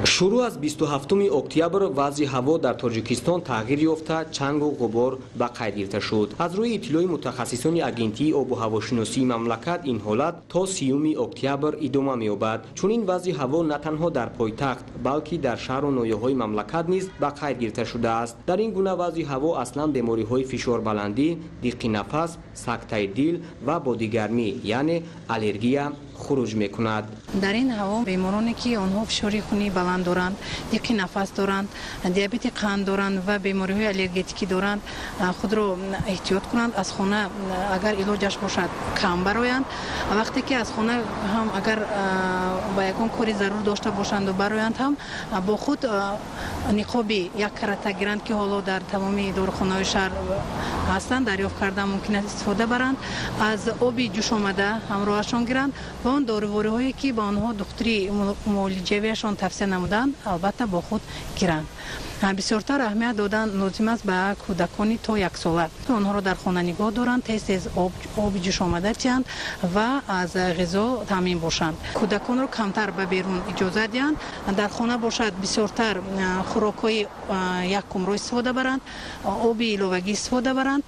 Шурӯъ аз 27 октябр вазъи ҳаво дар Тоҷикистон тағйир ёфта, чангу ғубор ба қайд гирифта шуд. Аз рӯи иттилои мутахассисони Агентии обу ҳавошиносии мамлакат, ин ҳолат то 30 октябр идома меёбад. Чунин вазъи ҳаво на танҳо дар пойтахт, балки дар шаҳру ноҳияҳои мамлакат низ ба қайд гирифта шудааст. Дар ин гуна вазъи ҳаво аслан бемориҳои фишорбаландӣ, диққи нафас, сактаи дил ва бодигармӣ, яъне аллергия хуруҷ мекунад. Дар ин ҳаво бемороне, ки онҳо фишори хуни баланд доранд, диққи нафас доранд, диабети қанд доранд ва бемориҳои аллергетикӣ доранд, худро эҳтиёт кунанд. Аз хона, агар илоҷаш бошад, кам бароянд. Вақте ки аз хона ҳам агар ба ягон кори зарур дошта бошанду бароянд ҳам, бо худ ниқоби як карата гиранд, ки ҳоло дар тамоми дорухонаҳои шаҳр ҳастанд, дарёфт кардан мумкин аст, истифода баранд. Аз оби ҷӯшомада ҳамроҳашон гиранд ва он дорувориҳое, ки ба онҳо духтури муолиҷавиашон тавсия намуданд, албатта бо худ гиранд. Бисёртар аҳамият додан лозим аст ба кӯдакони то яксола. Онҳоро дар хона нигоҳ доранд, тез тез оби ҷӯшомада диҳанд ва аз ғизо таъмин бошанд. Кӯдаконро камтар ба берун иҷозат диҳанд. Дар хона бошад, бисёртар хӯрокҳои якумро истифода баранд, оби иловагӣ истифода баранд.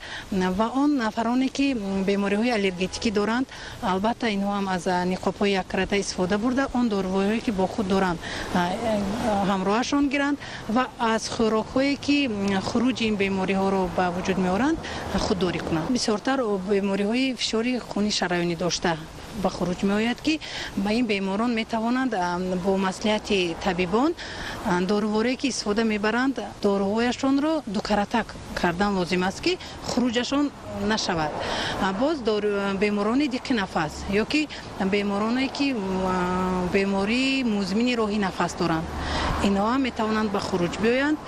Ва он нафароне, ки бемориҳои аллергетикӣ доранд, албатта инҳо ҳам аз ниқобҳои яккарата истифода бурда, он дорувориҳое, ки бо худ доранд, ҳамроҳашон гиранд ва аз хӯрокҳое, ки хуруҷи ин бемориҳоро ба вуҷуд меоранд, худдорӣ кунанд. Бисёртар бемориҳои фишори хуни шараёнӣ дошта ба хуруҷ меояд, ки ба ин беморон метавонанд бо маслиҳати табибон доруворие, ки истифода мебаранд, доруҳояшонро дукаратак кардан лозим аст, ки хуруҷашон нашавад. Боз беморони диққи нафас ё ки бемороне, ки бемории музмини роҳи нафас доранд, инҳо ҳам метавонанд ба хуруҷ биёянд.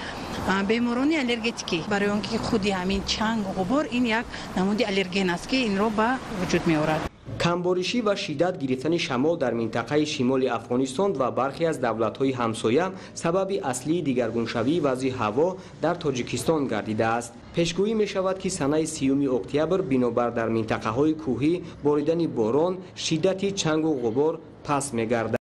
Беморони аллергетикӣ, барои он ки худи ҳамин чангу ғубор ин як намуди аллерген аст, ки инро ба вуҷуд меорад. Камборишӣ ва шиддат гирифтани шамол дар минтақаи шимоли Афғонистон ва бархе аз давлатҳои ҳамсоя сабаби аслии дигаргуншавии вазъи ҳаво дар Тоҷикистон гардидааст. Пешгӯӣ мешавад, ки санаи 30 октябр бинобар дар минтақаҳои кӯҳӣ боридани борон, шиддати чангу ғубор паст мегардад.